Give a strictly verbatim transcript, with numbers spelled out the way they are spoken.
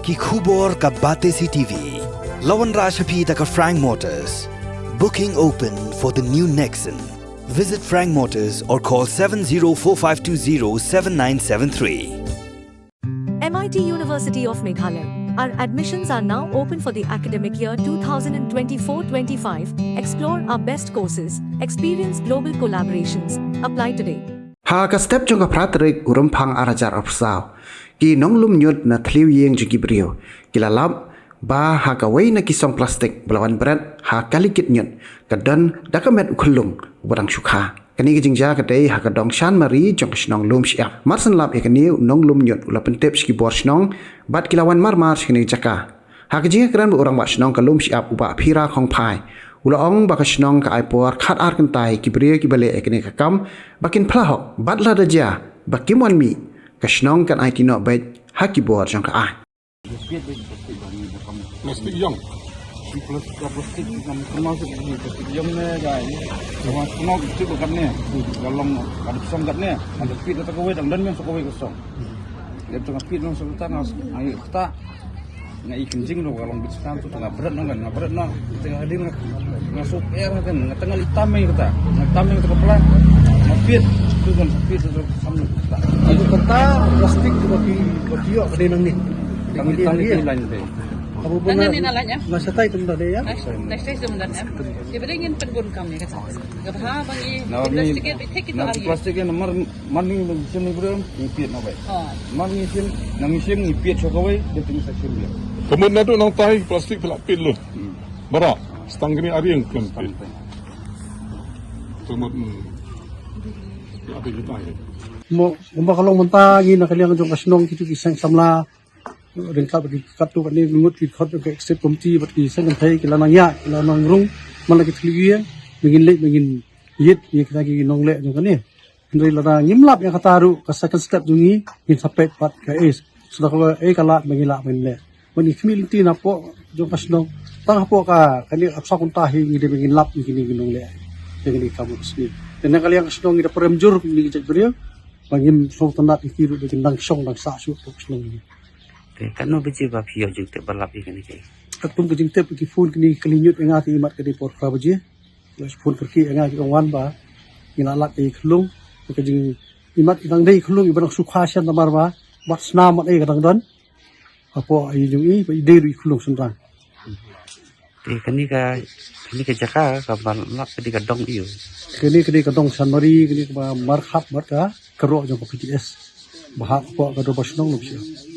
Ki khubor ka Batesi T V. La wanrah sha phi da ka Frank Motors. Booking open for the new Nexon. Visit Frank Motors or call seven zero four five two zero seven nine seven three. M I T University of Meghalaya. Our admissions are now open for the academic year twenty twenty-four twenty-five. Explore our best courses, experience global collaborations. Apply today. Ha ka step jong ka phra tarik u Rymphang ar hajar arphew saw, ki nonglum ñiut na thliew ïing jong ki briew ki la lap ba ha kawei na ki song plastik ba la wan bret ha kali kit ñiut ka don da ka met u khyllung uba dang shu kha. Kane ka jingjia ka dei ha ka dong Shanmari jong ka shnong Lumshyiap. Mar shen lap ïa kane u nonglum ñiut u la pyntip sha ki bor shnong bad ki la wan mar mar sha kane ka jaka. Ha ka jingkren bad u rangbah shnong ka Lumshyiap u Bah Phira Khongphai, u la ong ba ka shnong ka ai por khat ar kynta ïa ki briew kiba leh ïa kane ka kam ba kin phla hok bad lada jia ba kim wan mih, ka shnong kan aiti noh beit ha ki bor jong ka aiñ. Plastik ïong. Plastik, plastik, plastik ïong ne, guys. Sama shnong tu ba katne. Ka long ka dep song katne. Ada pit kata kawei, dang don meng sa kawei ka song. Dep tang pit nong sa kata, nga, nga ïa kata. Nga i kynjing ruh ka long bit stam tu, nga bret nong kan, nga bret nong. Tang hadien nga, nga suh er kan, nga tang nga itam meng kata. Nga itam meng kata kepala. Nga pit, tu kan pit tu sam kata. Atu kata plastik tu baki, baki ïoh ka dei nangne. Kami tang ni lain dei. Abu pun na, na lain, ya? Na satai tu dah dei, ya? Na satai tu dah, ya? Dia beri ingin penbun kami kata. Kata ha bang i investigate, take it to R A. Plastik ni mar Mar ngi shim ni brem, ngi piet na bai. Oh. Mar ngi shim, nang ngi shim ngi piet sha kawei, dia teng sa shim dia. Ka mut naduh nangtai plastik phi la pit lut. Hmm. Baroh, stang kane ar ïing khlem pit. Ka mut, hmm. La pit kita ya. Mo, kumba ka long mynta ngi na ka liang jong ka shnong kitu ki seng samla. Ryngkat bad ki katto katne ngut ki khot jong ka executive committee bad ki seng kynthei ki la nang ïa, ki la nang rung, man la ki thliew ïing, ba ngin leit, ba ngin ïit ïa kita ki nongleh jong kane. Hynrei lada ngim lap ïa kata ruh ka second step jong ngi, ngin sa peit pat kaei. Sa da ka lok ei ka lad ba ngi lah ban leh. Ban i khmih lynti napoh jong ka shnong. Tang hapoh ka, kane ka sawkynta hi ngi dei ba ngin lap ïa kine ki nongleh. Ïa kine ki kam ka sngi. Te na ka liang ka shnong ngi da prem jur kine ki jaitbynriew. Ba ngin sngewtynnat ïa ki ruh ba kin dang shong dang sah shuh hapoh ka shnong ngi. Te katno baje ba phi ïoh jingtip ba lap ïa kane kaei? Katkum ka jingtip ki phone kine ki kylli ñiut ïa nga te imat ka dei por phra baje. Ki la phone kyrkieh ïa nga ki ong wan ba ngi la lap ïa i khyllung. Ka jingimat i dang dei i khyllung iba dang shu kha shen namar ba wat snam wat ei ka dang don. Hapoh i jong i ba i dei ruh i khyllung shynrang. Te kane ka, kane ka jaka kaba lap ka dei ka dong aiu? Kane ka dei ka dong Shanmari, kane kaba markhap bad ka, ka roh jong ka P T S. Ba hap hapoh ka Dorbar Shnong Lumshyiap.